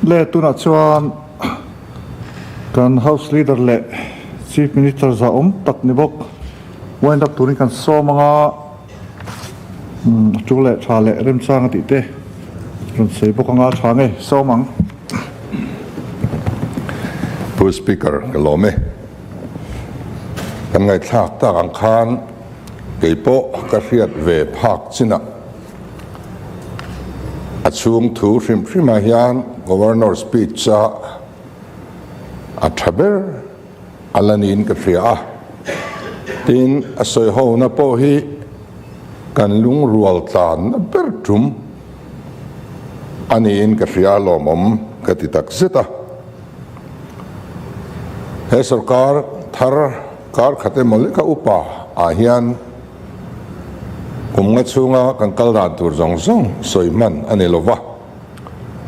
Le tunah chuan kan House Leader leh Chief Minister zahawm tak ni bawk wind up turin kan sawm ang a, a tul leh tha leh remchang a tih te rawn sawi bawk ang a, tha nge sawm ang. Pu Speaker ka lawm e. Kan ngaihthlak tak ang khan kei pawh ka hriat ve phak chinah A chhung thu hrim hrimah hian Governor speech a a tha ber a la niin ka hria a. Tin, a sawi hona pawh hi kan lungrual tlanna ber tum a niin ka hria a lawmawm ka ti tak zet a. He sorkar thar kar khat emaw leka upa ah hian Kum nga chhunga kan kal dan tur zawng zawng sawi hman a ni lo va.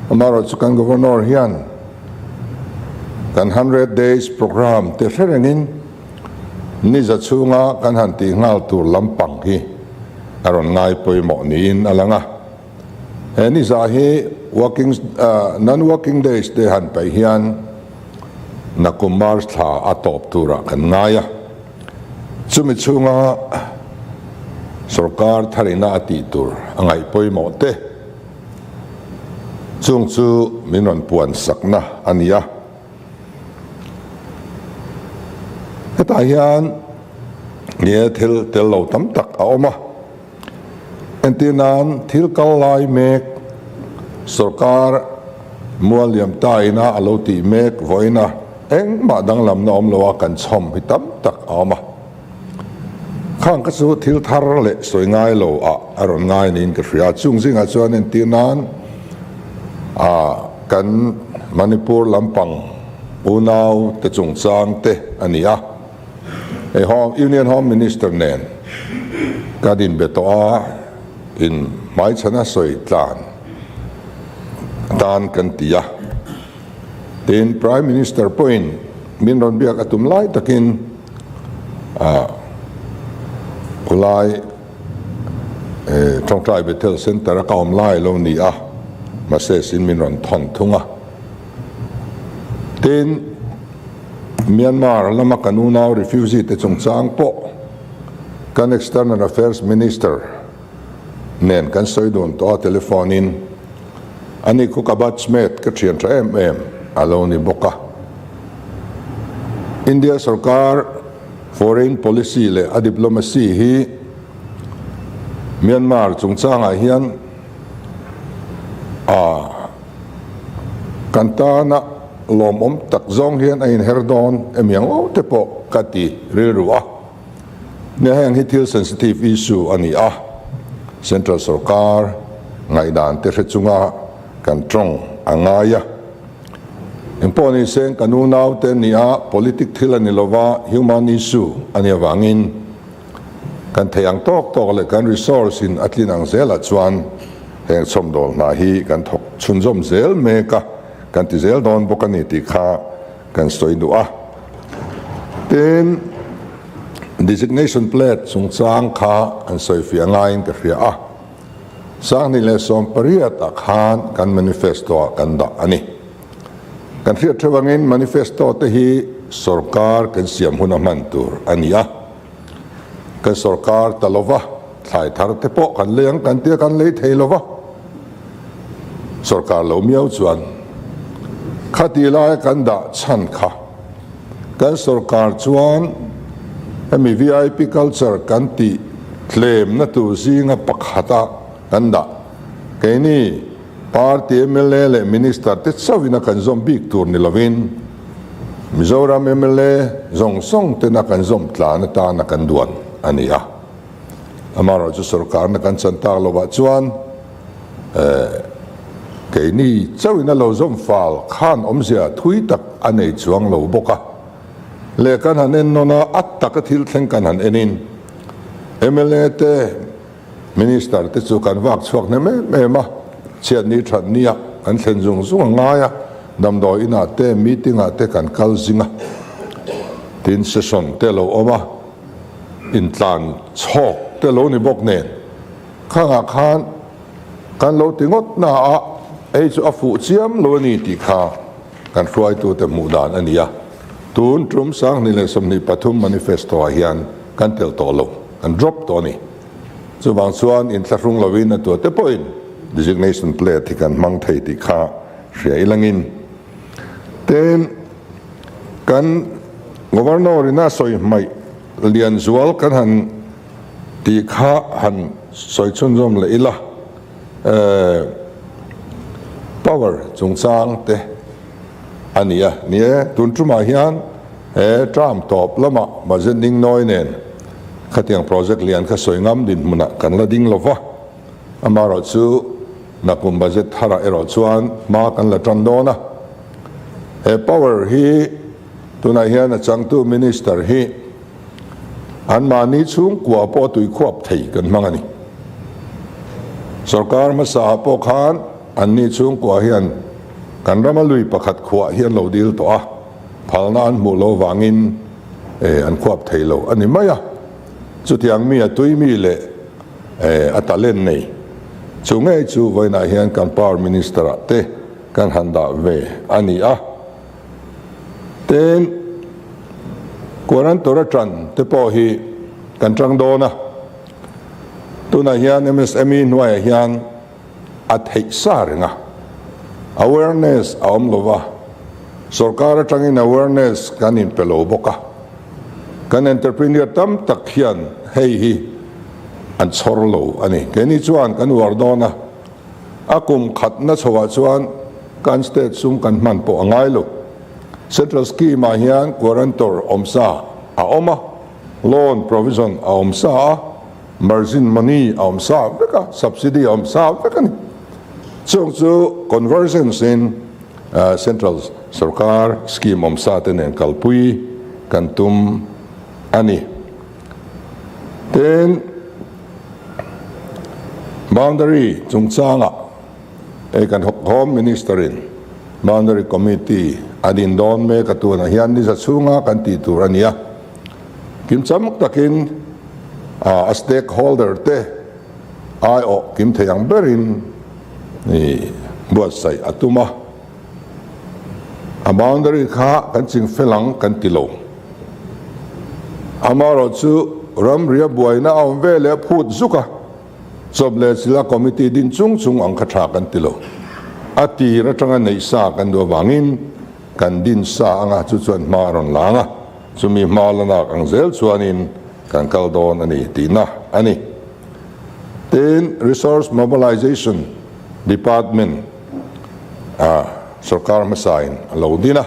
Amaherawhchu kan Governor hian kan Hundred Days Programme te hre rengin niza chhunga kan han tih nghal tur lampang hi a rawn ngai pawimawh niin a lang a. He niza hi working non-working days te han paih hian nakum March thla a tawp turah kan ngai a. Chumi chhunga sorkar tharina a tih tur a ngaih pawimawh te chung chu min rawn puan sakna a ni a. Hetah hian nge thil tel lo tam tak a awm a. Entir nan thil kal lai mek sorkar mual liam ta ina a lo tih mek vawiina engmah danglamna awm lo a kan chhawm hi tam tak a awm a. Khang ka chu thil thar leh sawi ngai lo ah a rawn ngai niin ka hria. Chung zingah chuan entir nan a kan Manipur lampang unau te chungchang te a ni a. Hei Home, Union Home Minister nen ka din be tawh a, in hmaichhana sawi tlan atan kan ti a. Tin, Prime Minister pawhin min rawn biak a tum lai takin khulai Tawngtai Bethel Centre a ka awm lai lo ni a, message in min rawn thawn thung a. Tin, Myanmar lama kan unau refugee te chungchang pawh kan External Affairs Minister nen kan sawi dun tawh a, telephone in ani khu ka batchmate ka thian tha em em a lo ni bawk a. India sorkar foreign policy leh a diplomacy hi Myanmar chungchangah hian a Kan tana lawmawm tak zawng hian a inher dawn emi ang aw te pawh ka ti rilru a. Nia heng hi thil sensitive issue a ni a, Central sorkar ngaihdan te hre chunga kan tawng a ngai a. Engpawh ni seng kan unau te nia politic thil a ni lova human issue a nih avangin Kan theih ang tawk tawk leh kan resource in a tlin ang zelah chuan heng chhawmdawl hna hi kan thawk chhunzawm zel mek a, kan ti zel dawn bawk a ni tih kha kan sawi duh a. Tin, designation plate chungchang kha an sawifiah ngaiin ka hria a, 2018 ah khan kan manifesto ah kan dah a ni. Kan hriat theuh angin manifesto te hi sorkar kan siam hun a hman tur a ni a. Kan sorkar ta lova, thlai thar te pawh kan lei ang kan tia kan lei thei lova, sorkar lo miau chuan khati laia kan dah chhan kha kan sorkar chuan hemi vip culture kan tih tlemna tur zinga pakhata kan dah keini Party mla leh Minister te chauhin a kan zawm bik tur ni lovin Mizoram mla zawng zawng tena kan zawm tlan atana kan duan a ni a. Amaherawhchu sorkarna kan chan tak lovah chuan keini chauhin a lo zawm fal khan awmzia thui tak a nei chuang lo bawk a. Leh kan han en nawn a, a taka thil thleng kan han enin mla te, Minister te chu kan vak chhuak hnem em em a, chhiatni thatni ah kan thlen zung zung a ngai a, damdawi inah te meeting ah te kan kal zing a, tin session te lo awm a, intlan chhawk te lo ni bawk nen khangah khan kan lo ti ngawt na a. Hei chu a fuh chiam lo a ni tih kha kan hruaitute hmuh dan a ni a. Tun tum 2023 manifesto ah hian kan tel tawh lo, kan drop tawh a ni. Chuvang chuan inthlahrung lovin a tuate pawhin designation plate hi kan hmang thei tih kha hria ilangin. Tin, kan Governor in a sawi hmaih Lianzual kan han tih kha han sawi chhunzawm leh ila, power chungchang te a ni a. Ni e, tun tumah hian he term tawp lamah budget ding nawi nen khatiang project lian kha sawi ngam dinhmunah kan la ding lo va, amaherawhchu nakum budget tharah erawh chuan hma kan la tan dawn a. He power hi tunah hian a changtu minister hi anmahni chhungkua pawh tui khuap thei kan hmang a ni. Sorkar hmasa ah pawh khan anni chhungkua hian kan rama lui pakhat khuah hi an lo dil tawh a, phalna an hmuh lo vangin an khuap thei lo a ni mai a. Chutiang mi a tui mi leh a talent nei chu ngei chu vawiinah hian kan power minister ah te kan han dah ve a ni a. Tin, Quarantor atang te pawh hi kan tang dawn a, tunah hian MSME hnuaiah hian a theih sa reng a, awareness a awm lo va, sorkar atangin awareness kan inpe lo bawk a, kan entrepreneur tam tak hian hei hi an chhawr lo a ni. Keini chuan kan uar dawn a. A kum khatna chhoah chuan kan state sum kan hman pawh a ngai lo. Central scheme ah hian guarantor awm sa a awm a, loan provision a awm sa a, margin money a awm sa vek a, subsidy a awm sa vek a ni. Chung chu conversions in central sorkar scheme awm sa te nen kalpui kan tum a ni. Tin, Boundary chungchangah hei kan Home Minister-in Boundary Committee a din dawn mek a tunah hian ni za chhunga kan tih tur a ni a. Kimcham takin a stakeholder te aiawh kim thei ang berin buatsaih a tum a. A boundary kha kan ching fel ang kan ti lo. Amaherawhchu ramria buaina a awm ve leh phut zuk a, chawp leh chila committee din chung chung ang kha tha kan ti lo. A tir atanga neih sa kan duh avangin kan din sa anga chu chuan hma a rawn lang a, chumi hma la nak ang zel chuanin kan kal dawn a ni tihna a ni. Tin, Resource Mobilization Department a sorkar hmasain a lo din a,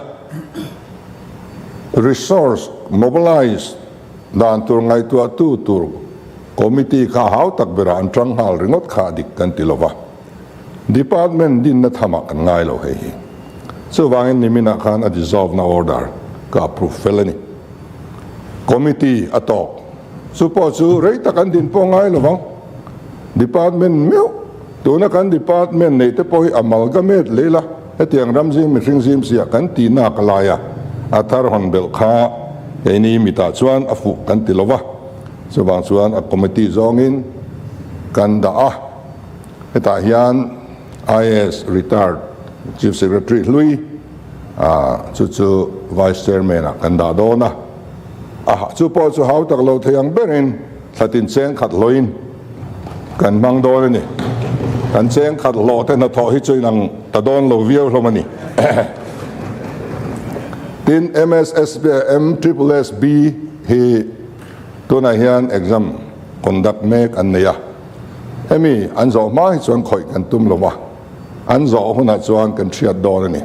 resource mobilize dan tur ngaihtuahtu tur committee kha hau tak berah an tang nghal ringawt kha a dik kan ti lova, department dinna thamah kan ngai lo hei hi. Chuvangin niminah khan a dissolve na order ka approve fel a ni. Committee a tawk. Chu pawh chu rei tak an din pawh ngai lovang. Department meuh, tuna kan department neih te pawh hi amalgamate leh ila, hetiang ram zim mihring zim siah kan tih nak lai a, a thar hawn belh kha keini mitah chuan a fuh kan ti lova, chuvang chuan a committee zawngin kan dah a, hetah hian IAS retired Chief Secretary hlui chu chu Vice Chairman ah kan dah dawn a, a chu pawh chu hau tak lo thei ang berin Thlatin cheng khat hlawhin kan hmang dawn a ni. Kan cheng khat hlawh te hnathawh hi chu inang ta dawn lo viau hlawm a ni. Tin, MSSB, MSSSB hi tunah hian exam conduct mek an nei a. Hemi an zawh hma hi chuan khawih kan tum lo va, an zawh hunah chuan kan hriat dawn a ni.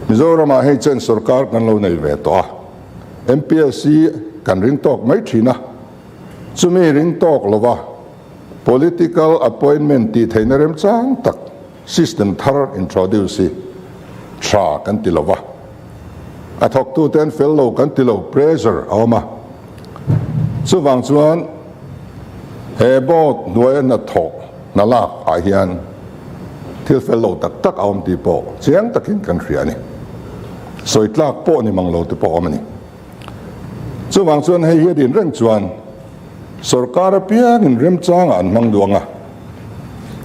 Mizoramah hei chen sorkar kan lo nei ve tawh a. MPSC kan ring tawk mai thin a, chumi ring tawk lova political appointment tih theihna remchang tak system thar introduce hi tha kan ti lova, a thawktute an fel lo kan ti lo, pressure a awm a. Chuvang chuan he board hnuaia hnathawh hna lak ah hian thil fel lo tak tak a awm tih pawh chiang takin kan hria a ni. Sawi tlak pawh ni mang lo te pawh a awm a ni. Chuvang chuan hei hi a din reng chuan sorkar apiangin remchangah an hmang duang a.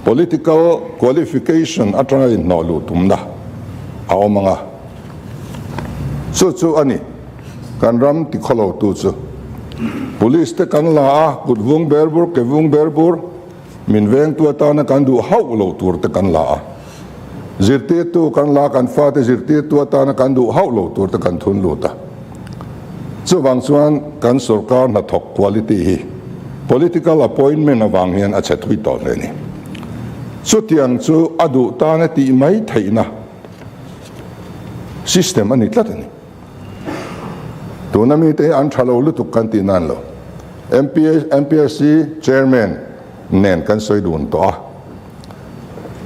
Political qualification atanga inhnawh luh tumna a awm ang a, chu chu a ni kan ram tikhawlo tu chu. Police te kan la a, kut vung ber bur, ke vung ber bur, min vengtu atana kan duh hauh lo tur te kan la a, zirtirtu kan la a, kan fate zirtirtu atana kan duh hauh lo tur te kan thun lut a. Chuvang chuan kan sorkar hnathawk quality hi political appointment avang hian a chhe thui tawh hle a ni. Chutiang chu a duh tana tih mai theihna system a ni tlat a ni. Tuna mite hi an tha lo lutuk kan tih nan lo. MPSC chairman nen kan sawi dun tawh a.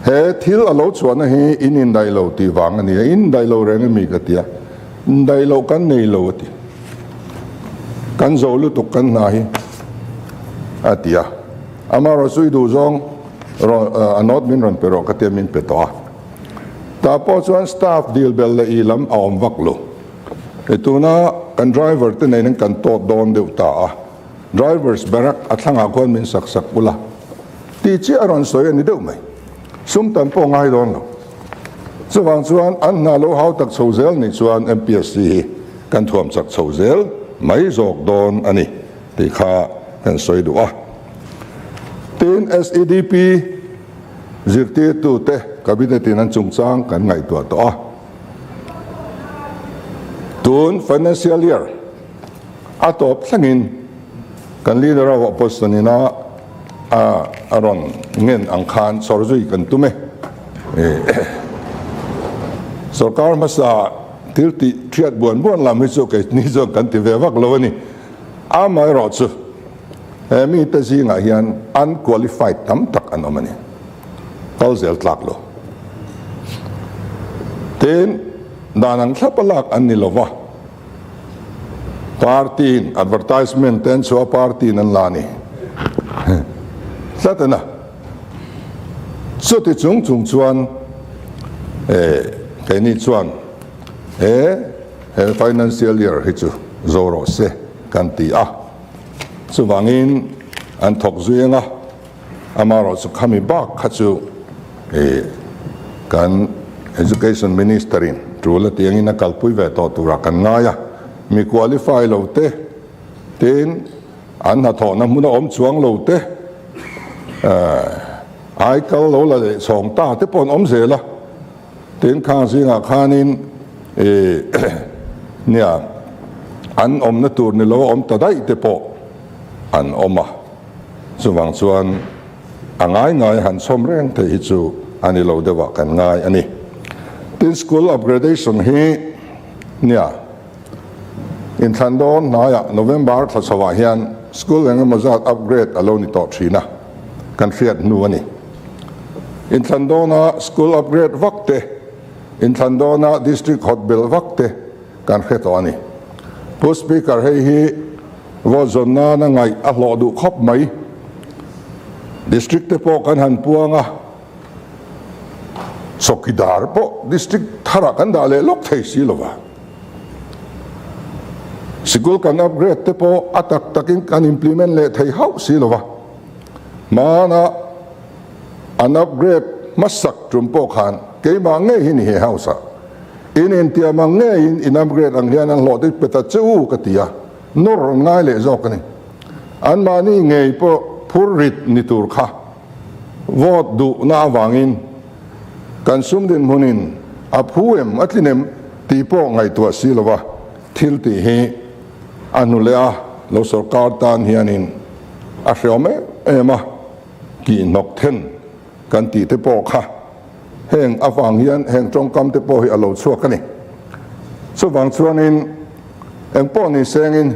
He thil a lo chhuahna hi in indaih lo tih vang a ni a, in indaih lo reng emi ka ti a, indaih loh kan nei lo a ti. Kan zo lutuk kan hna hi a ti a, amaherawhchu i duh zawng rawn a note min rawn pe rawh ka tia min pe tawh a. Tah pawh chuan staff dil bel leh i lam a awm vak lo. Hei tuna kan driver te nen hian kan tawt dawn deuh ta a. Drivers barrack a thlangah khuan min sak sak ula tih chiah a rawn sawi a ni deuh mai. Sum tam pawh ngai dawn lo. Chuvang chuan an hna lo hau tak chho zel nih chuan MPSC hi kan thuam chak chho zel mai zawk dawn a ni tih kha kan sawi duh a. Tin, SEDP zirtirtute Cabinet in an chungchang kan ngaihtuah tawh a. Tun financial year A tawp thlengin kan leader of opposition ina a rawn ngen ang khan sawr zui kan tum e. Sorkar hmasa thil tih thiat buan buan lam hi chu keini chuan kan ti ve vak lo a ni. Amaherawhchu he mite zingah hian unqualified tam tak an awm a ni. Kal zel tlak lo. Tin, dan ang thlapa lak an ni lova. Party in advertisement te an chhuah a party in an la a ni tlat a na. Chuti chung chung chuan eh keini chuan he he financial year hi chu zo rawh se kan ti a. Chuvangin an thawk zui ang a. Amaherawhchu khami bak kha chu kan Education Minister in tul a tih angin a kalpui ve tawh turah kan ngai a, mi qualify lo te, tin an hnathawhna hmuna awm chuang lo te, aikal lo la leh chhawng ta te pawh an awm zel a, tin khang zingah khanin nia an awmna tur ni lo a awm ta daih te pawh an awm a. Chuvang chuan a ngai ngai han chhawm reng theih hi chu a ni lo deuhah kan ngai a ni. Tin, school upgradation hi nia inthlan dawn hnaiah November thla chhoah hian school eng emaw zat upgrade a lo ni tawh thin a, kan hriat hnu a ni. Inthlan dawna school upgrade vak te, inthlan dawna district hot belh vak te kan hre tawh a ni. Pu Speaker, hei hi Vote zawn nana ngaih a hlawh duh khawp mai. District te pawh kan han puang a, chawkidar pawh district tharah kan dah leh lawk thei si lova. Sikul kan upgrade te pawh a tak takin kan implement leh thei hauh si lova. Hmana an upgrade hmasak tum pawh khan keimah ngei hi ni he house ah in intiam ang ngeiin in upgrade ang hian an hlawh te pe ta che u ka ti a. Nawr an ngai leh zawk a ni. Anmahni ngei pawh phur rit ni tur kha vote duhna avangin kan sum dinhmunin a phu em a tlin em tih pawh ngaihtuah si lova thil tih hi a hnu leh a lo sorkar tan hianin a hreawm em em a kihhnawk then kan tih te pawh kha heng avang hian heng tawngkam te pawh hi a lo chhuak a ni. Chuvang chuanin eng pawh ni sengin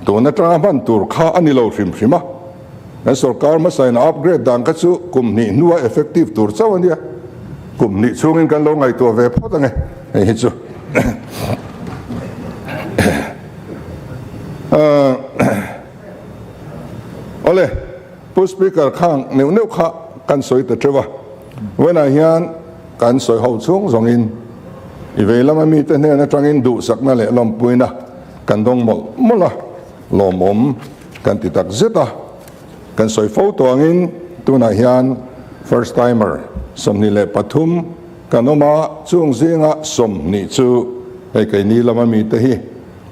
tun atanga hman tur kha a ni lo hrim hrim a, kan sorkar hmasain a upgrade dan kha chu kum hnih hnua effective tur chauh a nia, kum hnih chhungin kan lo ngaihtuah ve phawt ange hei hi chu. Awle. Pu Speaker khang neuh neuh kha kan sawi ta teuh a, vawiinah hian kan sawi ho chhung zawngin i vei lama mite hnen atangin duhsakna leh lawmpuina kan dawng mawlh mawlh a, lawmawm kan ti tak zet a. Kan sawi fo tawh angin tunah hian. First timer, 23 kan awm a, chung zinga 20 chu hei keini lama mite hi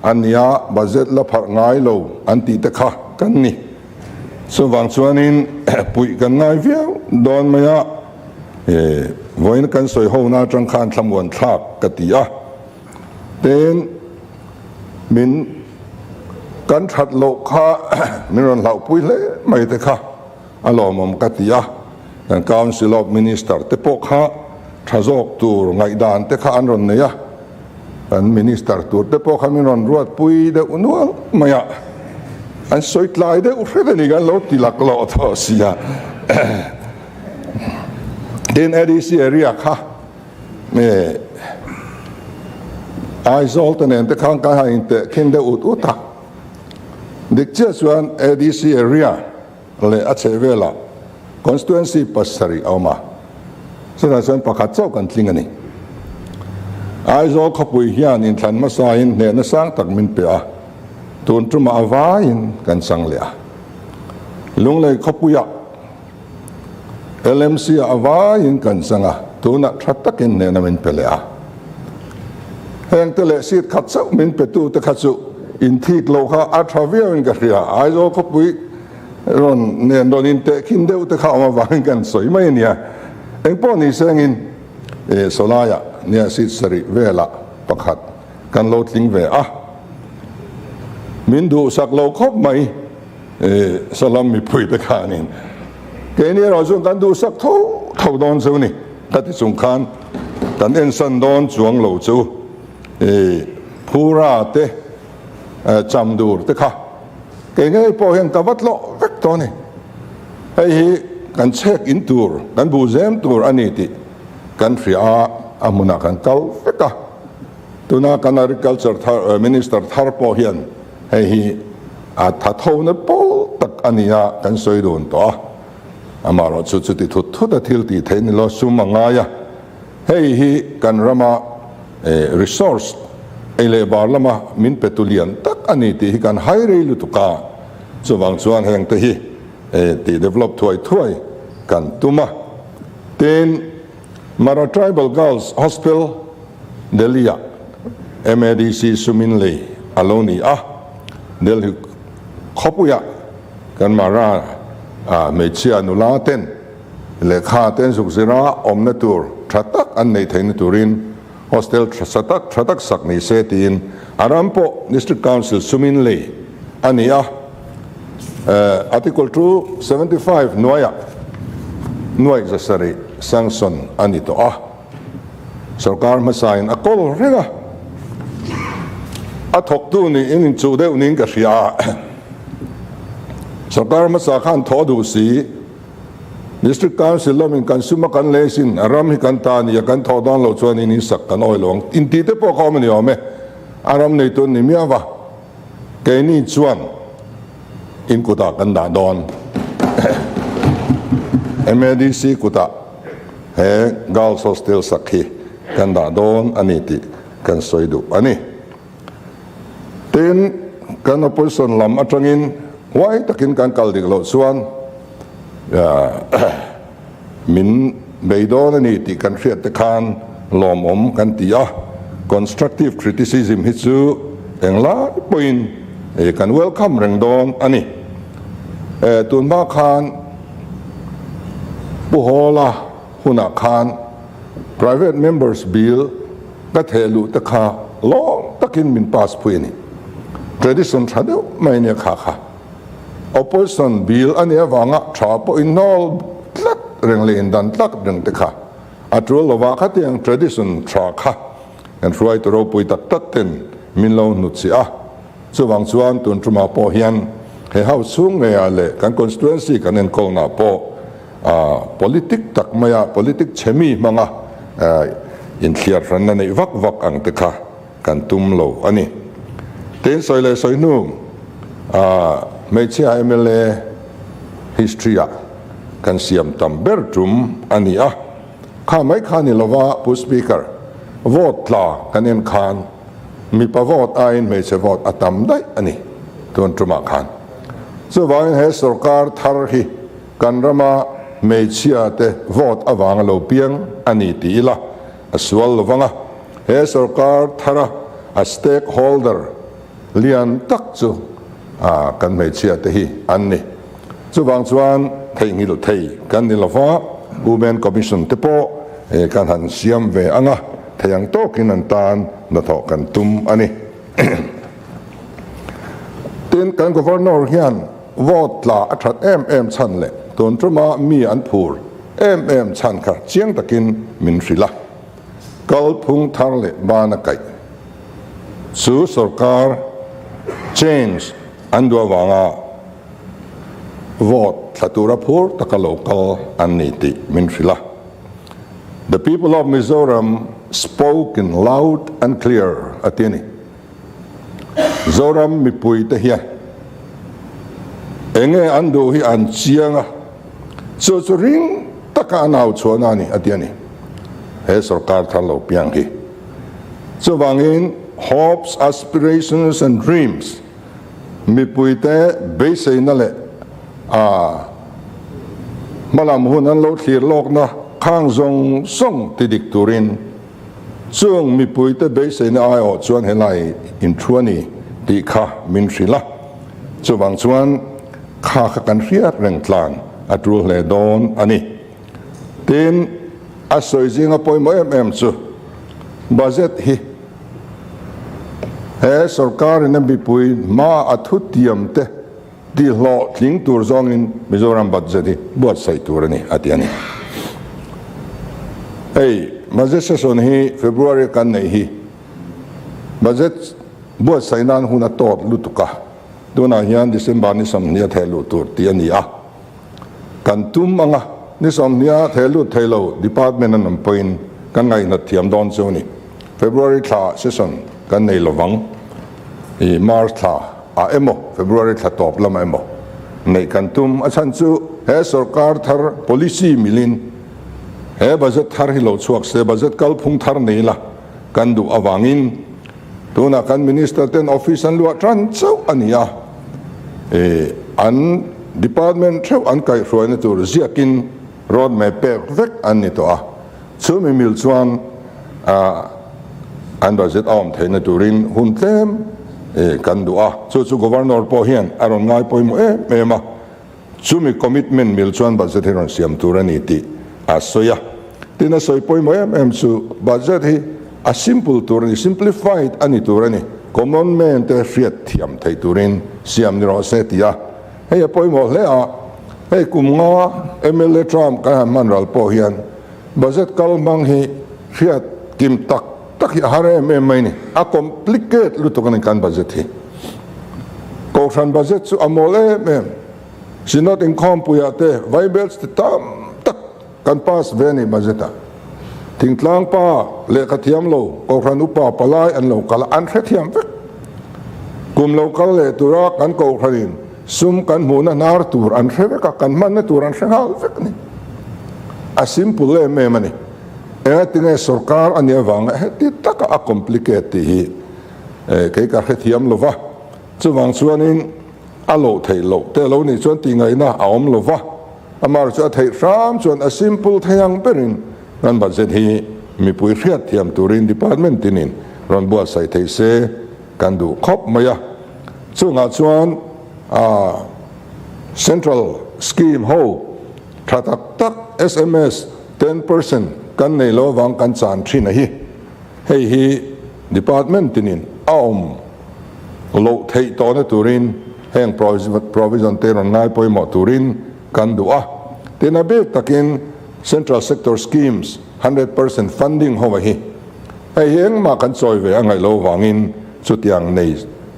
an ni a, budget la pharh ngai lo an tih te kha kan ni. Chuvang chuanin puih kan ngai viau dawn mai a, vawiin kan sawi hona atang khan thlamuan thlak ka ti a, tin min kan that loh kha min rawn hlauhpui hle mai te kha a lawmawm ka ti a, kan Council of Minister te pawh kha tha zawk tur ngaihdan te kha an rawn nei a, kan Minister tur te pawh kha min rawn ruatpui deuh nual mai a, an sawi tlai deuh hret a ni kan lo ti laklawh tawh si a. Tin ADC area kha Aizawl te nen te khan kan han intehkhin deuh ut ut a, dik chiah chuan ADC area leh a chheh velah constituency pasarih a awm a, chutah chuan pakhat chauh kan tling a ni. Aizawl khawpui hian inthlan hmasain hnehna sang tak min pe a, tun tumah a vaiin kan chang leh a. Lunglei khawpuiah LMC-ah a vaiin kan chang a, tunah tha takin hnehna min pe leh a. Hengte leh seat khat chauh min petute kha chu inthik loh kha a tha viauin ka hria. Aizawl khawpui rawn nen rawn intehkhin deuh te kha awm avangin kan sawi mai a nia. Engpawh ni sengin sawlaiah nia seat sarih velah pakhat kan lo tling ve a. Min duhsak lo khawp mai sawlam mipui te khanin keini erawh chuan kan duhsak tho tho dawn chu ni. Ka ti chung khan kan ensan dawn chuang lo chu Phura te Chamdur te kha kei ngei pawh hian ka va tlawh vek tawh a ni. Hei hi kan chhek in tur, kan buh zem tur a ni tih kan hria a, a hmunah kan kal vek a. Tuna kan Agriculture thar Minister thar pawh hian hei hi a thathona pawl tak a ni a, kan sawi dun tawh a. Amaherawh chu chuti thut thut a thil tih theih ni lo sum a ngai a, hei hi kan rama resource ei leh bar lama min pe tu lian tak a ni tih hi kan hai rei lutuk a, chuvang chuan heng te hi tih develop thuai thuai kan tum a. Tin, Mara Tribal Girls Hostel Delhi-ah MADC sumin lei a lo ni a, Delhi khawpuiah Kan Mara hmeichhia nula ten lehkha te an zuk zir a, awmna tur tha tak an neih theihna turin hostel tha tak tha tak sak ni se tiin a ram pawh District Council sumin lei a ni a. Article 275 hnuaiah nuaih zasarih sanction a ni tawh a. Sorkar hmasain a kawl reng a, a thawktu niin inchuh deuh niin ka hria a. Sorkar hmasa khan thaw duh si, District Council lamin kan sum a kan lei sin, a ram hi kan ta a ni a, kan thawh dawn lo chuan in insak kan awi lo ang intih te pawh kha awm a ni awm e. A ram neitu an ni miau va. Keini chuan in kutah kan dah dawn. MADC kutah he Girls Hostel sak hi kan dah dawn a ni tih kan sawi duh a ni. Tin, kan opposition lam atangin huai takin kan kal dik loh chuan Min bei dawn a ni tih kan hriat te khan lawmawm kan ti a, constructive criticism hi chu englai pawhin kan welcome reng dawn a ni. Tun hma khan Pu Hawla hunah khan Private Members Bill ka theh luh te kha lawm takin min pass phui a ni. Tradition tha deuh mai nia kha kha. Opposition bill a nih avanga tha pawh inhnawl tlat reng leh indan tlat reng te kha a tul lova khatiang tradition tha kha kan hruaitu ropui tak tak ten min lo hnutchih a. Chuvang chuan tun tumah pawh hian he house chhung ngeiah leh kan constituency kan enkawlnah pawh politic tak maia politic chhe mi hmanga inthliar hranna neih vak vak ang te kha kan tum lo a ni. Tin sawi leh sawi hnu ah hmeichhia mla history ah kan siam tam ber tum a ni a, kha mai kha ni lova Pu Speaker, vote tla kan en khan mipa vote aiin hmeichhe vote a tam daih a ni tun tumah khan. Chuvangin he sorkar thar hi kan rama. hmeichhia te vote avanga lo piang a ni ti ila a sual lovang a, he sorkar thara a stakeholder lian tak chu kan hmeichhia te hi an ni. Chuvang chuan theihnghilh thei kan ni lova, Women Commission te pawh kan han siam ve ang a, thei ang tawkin an tan hnathawh kan tum a ni. Tin, kan Governor hian vote tla a that em em chhan leh tun tuma mi an phur em em chhan kha chiang takin min hrilh a. Kalphung thar leh ban a kaih chu sorkar change an duh avanga vote thla tura phur taka lo kal an ni tih min hrilh a. The people of Mizoram spoke in loud and clear a ti a ni. Zoram mipui te hian enge an duh hi an chiang a, chu chu ring taka an au chhuahna a ni a ti a ni. He sorkar thar lo piang hi. Chuvangin hopes, aspirations and dreams mipui te beiseina leh a hmalam hun an lo thlir lawkna khang zawng zawng ti dik turin Chung mipuite beiseina aiawh chuan helai inthu a ni tih kha min hrilh a, chuvang chuan kha kha kan hriat reng tlan a tul hle dawn a ni. Tin, a sawi zinga pawimawh em em chu budget hi he sorkarin a mipui hma a thutiam te Tihhlawh tling tur zawngin Mizoram budget hi buatsaih tur a ni, a ti a ni. Hei budget session hi February kan neih hi budget buatsaih nan hun a tawt lutuk a, tunah hian December ni 20 a theh luh tur tih a ni a. Kan tum anga ni 20 a theh lut thei lo department an awm pawhin kan ngaihnat thiam dawn chu a ni. February thla session kan nei lovang i March thla ah emaw February thla tawp lamah emaw neih kan tum. A chhan chu he sorkar thar policy milin he budget thar hi lo chhuak se budget kalphung thar nei la kan duh avangin tunah kan minister ten office an luah tan chauh a ni a, i an department theuh an kaihhruaina tur ziakin road map pek vek an ni tawh a. Chumi mil chuan an budget a awm theihna turin hun tlem kan duh a, chu chu Governor pawh hian a rawn ngai pawimawh em em a, chumi commitment mil chuan budget hi rawn siam tur a ni tih a sawi a. Tin, a sawi pawimawh em em chu budget hi a simple tur a ni, simplified a ni tur a ni, common man te hriat thiam theih turin siam ni rawh se tih a. Hei a pawimawh hle a, hei kum nga mla term kan han hman ral pawh hian budget kal hmang hi hriat kim tak tak hi a har em em mai ni. A complicate lutuk a ni kan budget hi. Kohhran budget chu a mawl em em. Synod inkhawmpuiah te vaibelch ti tam tak Kan pass ve a ni budget ah. Thingtlang pa lehkha thiam lo, Kohhran upa palai an lo kal a, an hrethiam vek. Kum lo kal leh tura kan Kohhranin sum kan hmuhna hnar tur an hre vek a, kan hmanna tur an hre nghal vek a ni. A simple em em a ni. Engatinge sorkar a nih avanga heti taka a complicate tih hi kei ka hrethiam lo va. Chuvang chuanin a loh theih loh te lo nih chuan tihngaihna a awm lo va. Amar chu a theih hram chuan a simple thei ang berin kan budget hi mipui hriat thiam turin department tinin rawn buatsaih theih se kan duh khawp mai a. Chungah chuan a central scheme ho tha tak tak sms 10% kan nei lo avang kan chan thin a hi. Hei hi department tinin a awm loh theih tawhna turin heng provision te rawn ngai pawimawh turin kan duh a. Tin, a bik takin Central Sector Schemes 100% funding ho hi hei hi engmah kan chawi ve a ngaih lo vangin chutiang nei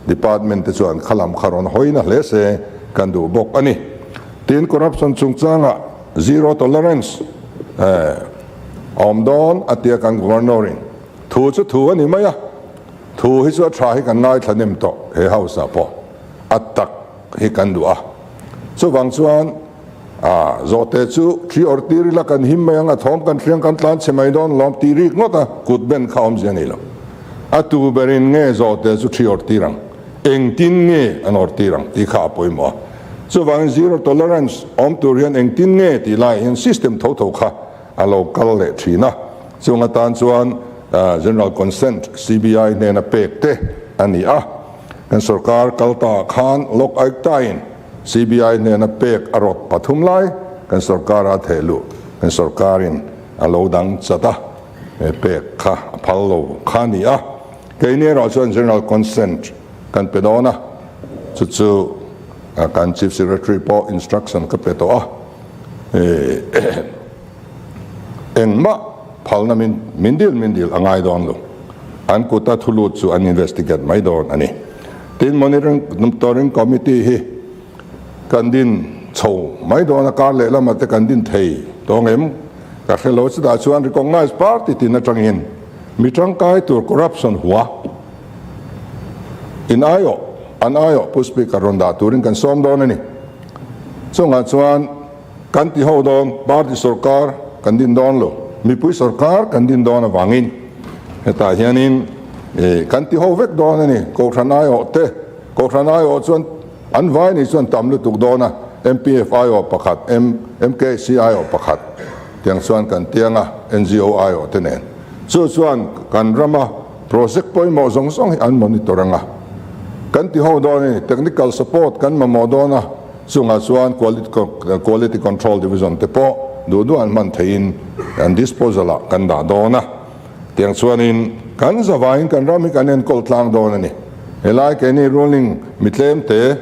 department te chuan khalam kha rawn hawina hle se kan duh bawk a ni. Tin, corruption chungchangah zero tolerance a awm dawn a tia kan Governor in thu chu thu a ni mai a. Thu hi chu a tha hi kan ngaithla nem tawh he house ah pawh a tak hi kan duh a, chuvang chuan ah zawhte chu thi awrh tir ila kan him mai ang a thawm kan hriang kan tlan chhe mai dawn lawm tih rik ngawt a kut ben kha awmzia nei lo. A tu berin nge zawhte chu thi awrh tir ang, engtin nge an awrh tir ang tih kha a pawimawh a. Chuvangin zero tolerance awm tur hian engtin nge tih laiah hian system tho tho kha a lo kal leh thin a. Chung atan chuan General Consent CBI hnena pek te a ni a. Kan sorkar kal ta khan Lok Ayukta-in CBI hnena pek a rawt pathum lai kan sorkara a theh luh kan sorkarin a lo dang chat a, pek kha a phal lo kha a ni a. Keini erawh chuan General Consent kan pe dawn a, chu chu kan Chief Secretary pawh instruction ka pe tawh a, engmah phalna min min dil min dil a ngai dawn lo, an kuta thu lut chu an investigate mai dawn a ni. Tin, Monitoring Committee hi kan din chho mai dawn a, kar lehlamah te kan din thei tawng em ka hre lo, chutah chuan recognise party tin atangin mi tangkai tur corruption hua in aiawh an aiawh Pu Speaker rawn dah turin kan sawm dawn a ni. Chungah chuan kan ti ho dawn, party sorkar kan din dawn lo, mipui sorkar kan din dawn avangin hetah hianin kan ti ho vek dawn a ni. Kohhran aiawh te, Kohhran aiawh chuan an vai ni chuan tam lutuk dawn a, MPF aiawh pakhat, MKC aiawh pakhat tiang chuan kan tiang a, NGO aiawh te nen. Chu chuan kan rama project pawimawh zawng zawng hi an monitor ang a, kan ti ho dawn a ni. Technical support kan mamawh dawn a, chungah chuan quality control division te pawh duh duh an hman theihin an disposal ah kan dah dawn a. Tiang chuanin kan zavaiin kan ram hi kan enkawl tlang dawn a ni. Helai keini ruling mi tlem te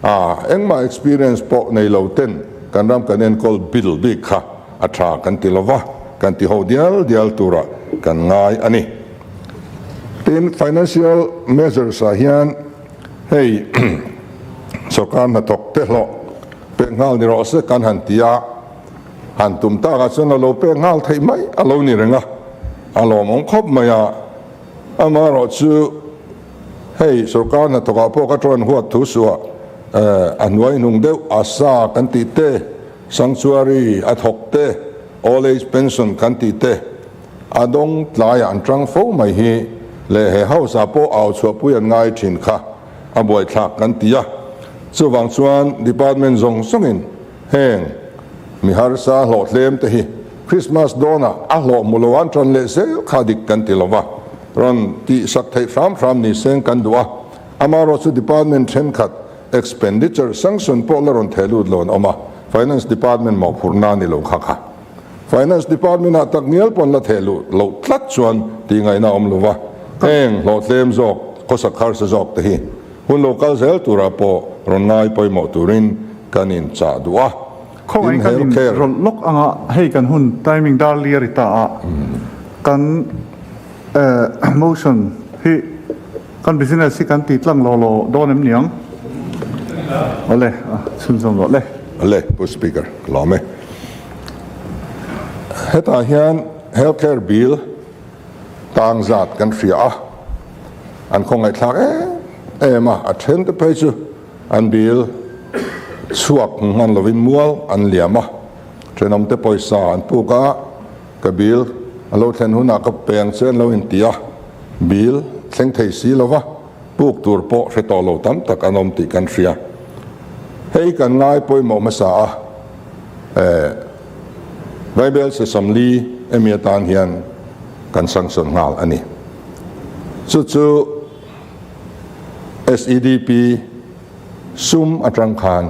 a engmah experience pawh nei lo ten kan ram kan enkawl bil bik kha a tha kan ti lova, kan ti ho dial dial turah kan ngai a ni. Tin, financial measures ah hian hei sorkar hnathawk te hlawh pek nghal ni rawh se kan han ti a. Han tum takah chuan a lo pek nghal theih mai a lo ni reng a, a lawmawm khawp mai a. Amaherawh chu hei sorkar hnathawkah pawh ka tawn huat thu suah a hnuai hnung deuh asa kan tih te, sanctuary a thawk te, old age pension kan tih te a dawng tlaiah an tang fo mai hi leh he house ah pawh au chhuahpui an ngai thin kha a buaithlak kan ti a. Chuvang chuan department zawng zawngin Heng mi harsa hlawh tlem te hi Christmas dawnah a hlawh hmu lo an tan leh zel kha dik kan ti lova, rawn tih sak theih hram hram ni seng kan duh a, amaherawh chu department thenkhat expenditure sanction pawh la rawn theh lut lo an awm a, Finance department mawhphurhna ni lo kha kha Finance department ah tak ngial pawn la theh luh loh tlat chuan tih ngaihna a awm lova, heng hlawh tlem zawk khawsak harsa zawk te hi Hun lo kal zel turah pawh rawn ngai pawimawh turin kan inchah duh a. Khawngaih kan in rawlh lawk anga hei kan hun timing dar li a ri ta a, kan motion hi kan business hi kan ti tlang law law dawn em niang? Awle, chhunzawm rawh le. Awle, Pu Speaker, ka lawm e. Hetah hian Health Care Bill Tang zat kan hria a, an khawngaihthlak em em a, a then te phei chu an bil chhuak hman lovin mual an liam a, thenawmte pawisa an puk a, ka bil a lo thlen hunah ka peng che an lo inti a, bil thleng thei si lova puk tur pawh hre tawh lo tam tak an awm tih kan hria. Hei kan ngai pawimawh hmasa a, eh. Bible sesam li emi atan hian kan sanction nghal a ni. Chu chu SEDP sum atang khan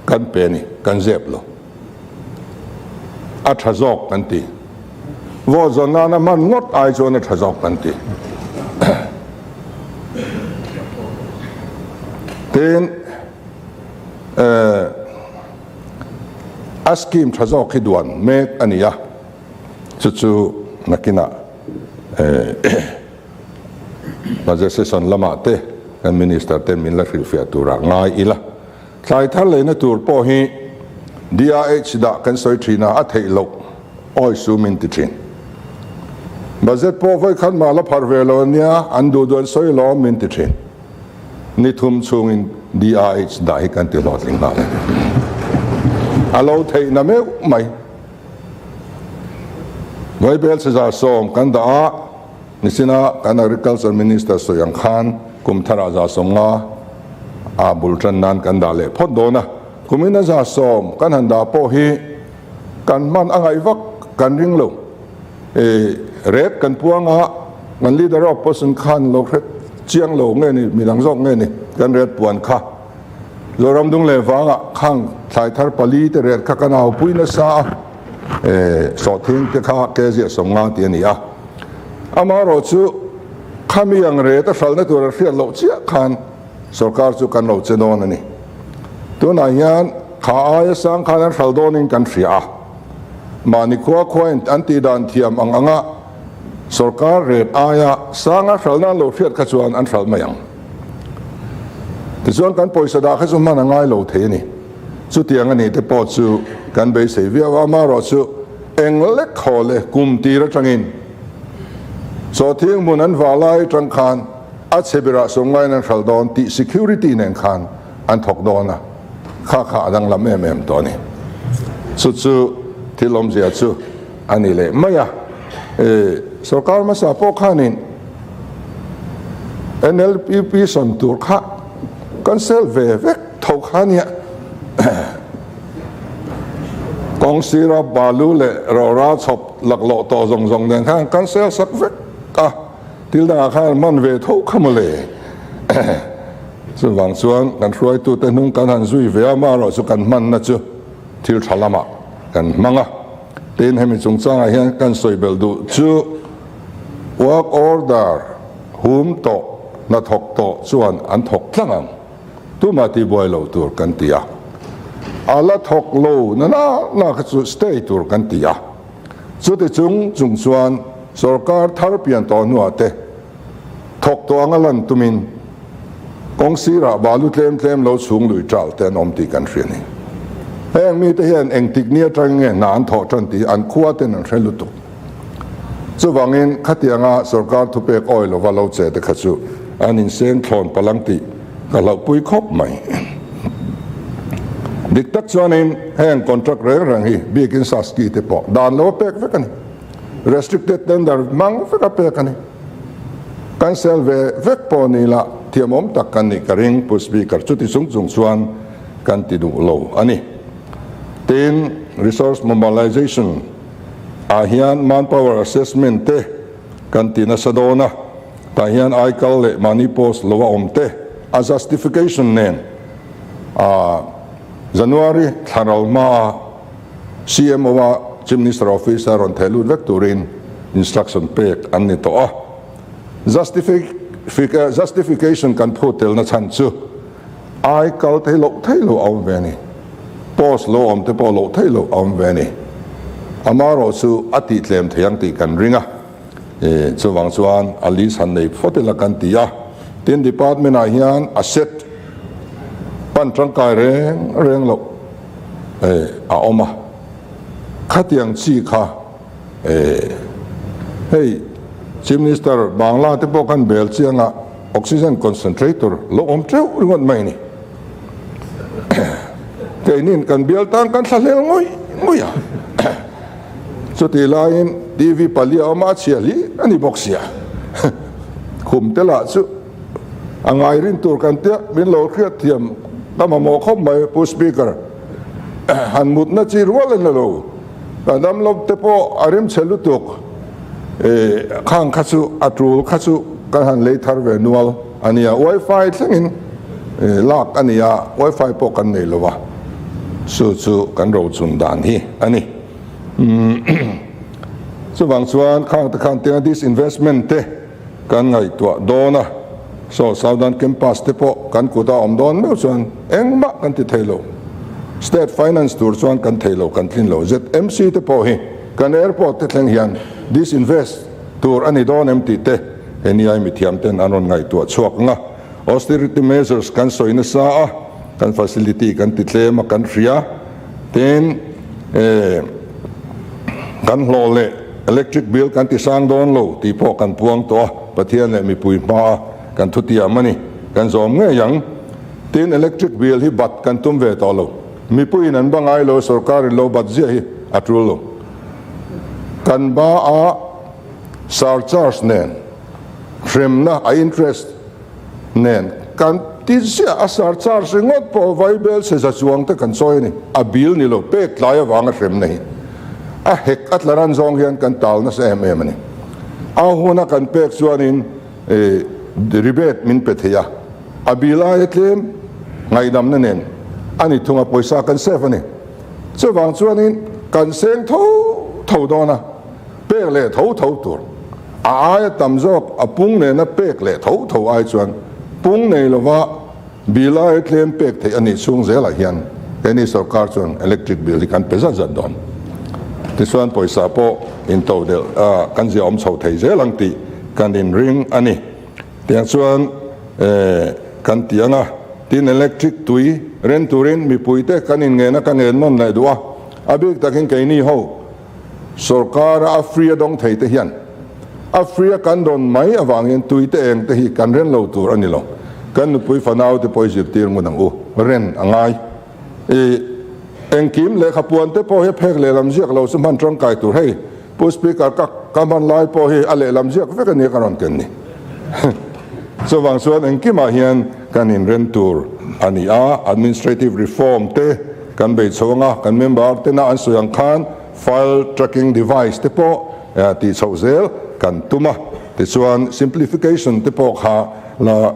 kan pe a ni, kan zep lo. A tha zawk kan ti. Vote zawn nana hman ngawt ai chuan a tha zawk kan ti. Tin, eh. A scheme tha zawk hi duan mek a ni a, chu chu nakinah budget session lamah te kan minister ten min la hrilhfiah turah ngai ila. Thlai thar leina tur pawh hi DRH dah kan sawi thin a, a theih loh awi su min ti thin. Budget pawh vawikhat mah la pharh ve lo ania, an duh duan sawi lawm min ti thin. Ni thum chhungin DRH dah hi kan ti hlawhtling nghal a ni. A lo theihna meuh mai. Vaibel chezar sawm kan dah a, nichina kan Agriculture Minister sawi ang khan kum tharah 150 a bul tan nan kan dah leh phawt dawn a. Kumin a 110 kan han dah pawh hi kan hman a ngaih vak kan ring lo. Rate kan puang a, kan Leader of Opposition khan lo hre chiang lo nge ni, midang zawk nge ni kan rate puan kha. Zoram dung leh vangah khang thlai thar pali te rate kha kan aupui nasa a, sawhthing te kha kg 50 tih a ni a. Amaherawhchu khami ang rate a hralhna tur a hriat loh chiah khan Sorkar chu kan lo che dawn a ni. Tunah hian kha aia sang khan an hral dawnin kan hria a. Mahni khua khuain an tih dan thiam ang anga sorkar ret aia sanga hralna an lo hriat kha chuan an hral mai ang. Tichuan kan pawisa dah kha chu hman a ngai lo thei a ni. Chutiang a nih te pawh chu kan beisei viau a, amaherawhchu eng lek haw leh kum tir atangin Sawhthing hmun an vah lai atang khan A chhe berah sawmngaiin an hral dawn tih security nen khan an thawk dawn a, kha kha a danglam em em tawh a ni. Chu chu thil awmzia chu a ni leh mai a. E, sorkar hmasa pawh khanin NLUP sawn tur kha kan sel ve vek tho kha nia. Kawng sira balu leh rawra chhawp laklawh tawh zawng zawng nen khan kan sel sak vek a. Thil dangah khan an man ve tho kha mawle. Chuvang chuan kan hruaitute hnung kan han zui ve a, amaherawh chu kan hmanna chu thil tha lamah kan hmang a. Tin, hemi chungchangah hian kan sawi belh duh chu work order hum tawh, hnathawk tawh chuan an thawk tlang ang. Tumah tihbuai lo tur kan ti a. A la thawk lo na na na kha chu stay tur kan ti a. Chuti chung chung chuan sorkar thar pian tawh hnuah te thawk tawh anga lan tumin kawng sirah balu tlem tlem lo chhung lui ṭal te an awm tih kan hria a ni. Heng mite hian engtik ni atangin nge hna an thawh ṭan tih an khua ten an hre lutuk. Chuvangin khatianga sorkar thupek awi lova lo che te kha chu an inseng thlawn palang tih ka hlauhpui khawp mai. Dik tak chuanin heng contract reng reng hi biakin Saski te pawh dan lo a pek vek a ni. Restricted tender hmang vek a pek a ni. Cancel ve vek pawh ni la thiamawm tak kan nih ka ring Pu Speaker chuti chung chung chuan kan ti duh lo a ni. Tin, resource mobilization ah hian manpower assessment te kan ti nasa dawn a. Tah hian aikal leh mahni post lo a awm te a justification nen a January thla ral hma a CMO a Chief Minister Office a rawn theh lut vek turin instruction pek an ni tawh a. Justification kan phut telna chhan chu aikal thei loh thei lo a awm ve a ni. Post lo awm te pawh loh thei lo a awm ve a ni. Amaherawhchu a tih tlem thei ang tih kan ring a. Chuvang chuan a list han nei phawt ila kan ti a, tin department ah hian asset pan tangkai reng reng loh a awm a, khatiang chi kha hei Chief Minister Bangla te pawh khan bel chiang a oxygen concentrator lo awm teuh ringawt mai a ni. Keinin kan bial tan kan thlahlel ngawih ngawih a. Chutih laiin TV pali a awm a, a chhia hli a ni bawk sia. Khum te lah chu a ngai rin tur kan tia, min lo hriat thiam ka mamawh khawp mai Pu Speaker. Han mutna chi rual a ni lo, ka damlo te pawh a rim chhe lutuk. Khang kha chu a tul kha chu kan han lei thar ve nual a nia, wifi thlengin lak a ni a, wifi pawh kan nei lo a, chu chu kan rochun dan hi a ni. Chuvang chuan khang te khan tianga disinvestment te kan ngaihtuah dawn a, saw Southern Campus te pawh kan kut a awm dawn meuh chuan engmah kan ti thei lo. State finance tur chuan kan thei lo, kan tlin lo. ZMC te pawh hi kan airport te thleng hian disinvest tur a ni dawn em tih te heniai mithiam ten an rawn ngaihtuah chhuak ang a. Austerity measures kan sawi nasa a, kan facility kan ti tlem a kan hria. Tin, kan hlawh leh electric bill kan ti sang dawn lo tih pawh kan puang tawh a, Pathian leh mipui hmaa kan thutiam a ni, kan zawm ngei ang. Tin, electric bill hi bat kan tum ve tawh lo. Mipuiin an ba ngai lo, sorkarin lo bat ziah hi a tul lo. Kan ba a surcharge nen, hremna a interest nen kan. Ti ziah a surcharge ringawt pawh vaibel chhe za chuang te kan chawi a ni. A bill ni lo, pek tlai avanga hremna hi a hek a tla ran zawng hian kan tal nasa em em a ni. A huna kan pek chuanin rebate min pe thei a, a bill aia tlem ngaihdamna nen a ni thung a, pawisa kan save a ni. Chuvang chuanin kan seng tho tho dawn a, pek leh tho tho tur. A aia tam zawk a pung nena pek leh tho tho ai chuan pung nei lova bill aia tlem pek theih a nih chhung zelah hian keini sorkar chuan electric bill hi kan pe zat zat dawn. Tichuan pawisa pawh into delh kan zia awm chho thei zel ang tih kan inring a ni. Tiang chuan kan ti ang a, tin electric tui ren turin mipuite kan inngen a ka ngen nawn leh duh a, a bik takin keini ho Sorkara a free a dawng thei te hian a free a kan dawn mai avangin tui te eng te hi kan ren lo tur a ni lo. Kan nupui fanau te pawh i zirtir ngun ang u. Ren a ngai. I engkim lehkha puan te pawh hi a phek lehlam ziak lo chu hman tangkai tur hei Pu Speaker ka ka hman lai pawh hi a lehlam ziak vek a nia ka rawn ken ni. Chuvang chuan engkimah hian kan inren tur a ni a, administrative reform te kan bei chho ang a, kan member tena an sawi ang khan file tracking device te pawh tih chhoh zel kan tum a, tichuan simplification te pawh kha la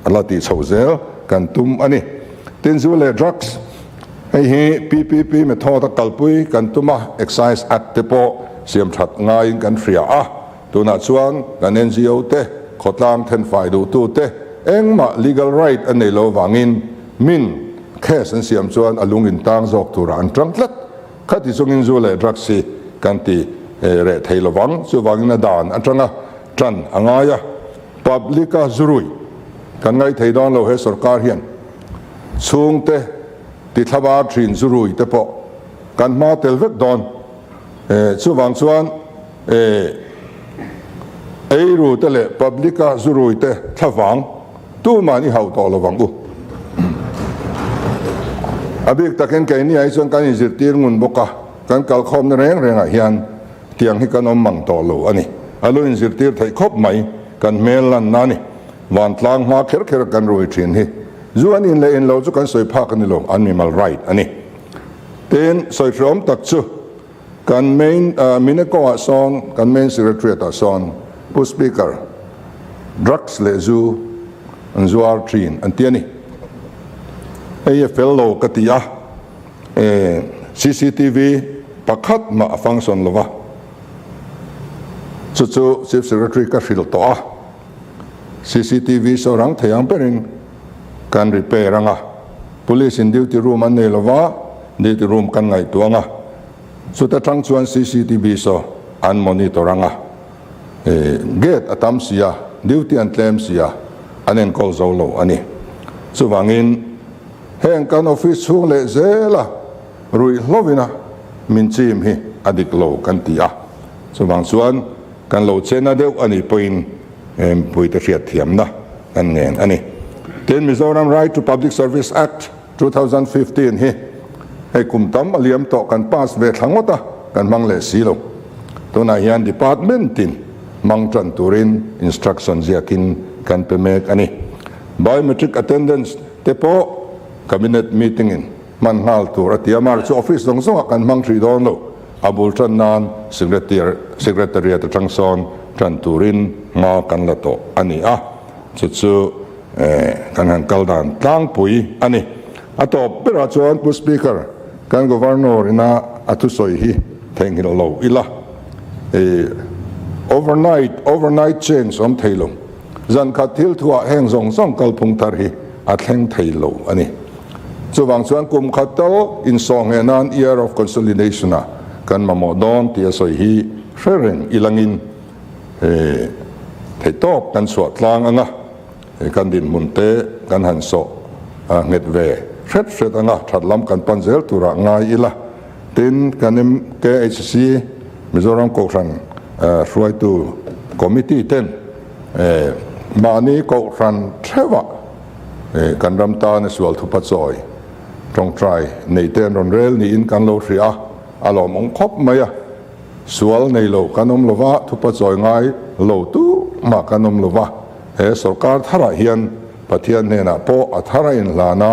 la tih chhoh zel kan tum a ni. Tin zu leh drugs, hei hi PPP method a kalpui kan tum a, Excise Act te pawh siam that ngaiin kan hria a. Tunah chuan kan NGO te, khawtlang thenfai duhtu te engmah legal right a nei lo vangin min case an siam chuan a lung in tang zawk turah an tang tlat. Khati chungin zu leh drugs hi kan ti reh thei lovang. Chuvangin a dan atanga tan a ngai a, public a zurui kan ngaih thei dawn lo he sorkar hian chhungte ti thlabar thin zurui te pawh kan hma tel vek dawn. Chuvang chuan Eiru te leh public a zurui te thlavang tuman i hauh tawh lovang u. A bik takin keini ah hi chuan kan inzirtir ngun bawk a, kan kalkhawmna reng rengah hian tiang hi kan awm mang tawh lo a ni. A lu inzirtir theih khawp mai kan hmel lanna a ni. Vantlang hma kher kher kan rui thin hi zu an in leh in lo chu kan sawi phak a ni lo, an mimal right a ni. Tin, sawi hreawm tak chu Kan main Mineco ah sawn kan main secretariat ah sawn Pu Speaker drugs leh zu an zuar thin an ti a ni. Hei a fel lo ka ti a, cctv pakhat mah a function lo va, chu chu Chief Secretary ka hrilh tawh a, cctv saw rang thei ang berin kan repair ang a, Police in duty room an nei lova, duty room kan ngaihtuah ang a, chuta tang chuan cctv saw an monitor ang a, gate a tam si a, duty an tlem si a, an enkawl zo lo a ni. Chuvangin heng kan office chhung leh zela ruih hlovina min chim hi a dik lo kan ti a, chuvang chuan kan lo chena deuh a nih pawhin Mipuite hriatthiamna kan ngen a ni. Tin, Mizoram Right to Public Service Act, 2015 hi hei kum tam a liam tawh kan pass ve thla ngawt a, kan hmang leh si lo. Tunah hian department in hmang tan turin instruction ziakin kan pe mek a ni. Biometric attendance te pawh Cabinet meeting in hman nghal tur a ti a, mar chu office zawng zawngah kan hmang hrih dawn lo. A bul tan nan Secretariat atang sawn tan turin hma kan la tawh a ni a, chu chu kan han kal dan tlangpui a ni. A tawp berah chuan Pu Speaker, kan Governor ina a thusawi hi theihnghilh lo ila, overnight, overnight change awm thei lo. Zan khat thil thuah heng zawng zawng kalphung thar hi a thleng thei lo a ni. Chuvang chuan kum khat tal insawhngheh nan Year of Consolidation ah kan mamawh dawn tih a sawi hi hre reng ilangin theihtawp kan chhuah tlang ang a, kan dinhmun te kan han sawh nghet ve hret hret ang a, that lam kan pan zel turah ngai ila. Tin, kan MKHC, Mizoram Kohhran Hruaitu Committee ten mahni kohhran theuhah kan ram tana sual thupa chawi tawngtai nei te an rawn rel niin kan lo hria a, a lawmawm khawp mai a. Sual nei lo kan awm lova, thupa chawi ngai lo tu mah kan awm lova, he sorkar tharah hian. Pathian hnenah pawh a thar a inhlan a,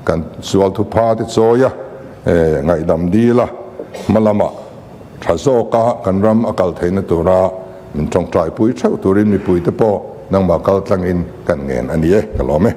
kan sual thupha te chawi a, ngaihdam dil a, hma lamah tha zawka kan ram a kal theihna tura min tawngtaipui theuh turin mipuite pawh nangmah kal tlangin kan ngen a ni e, ka lawm e.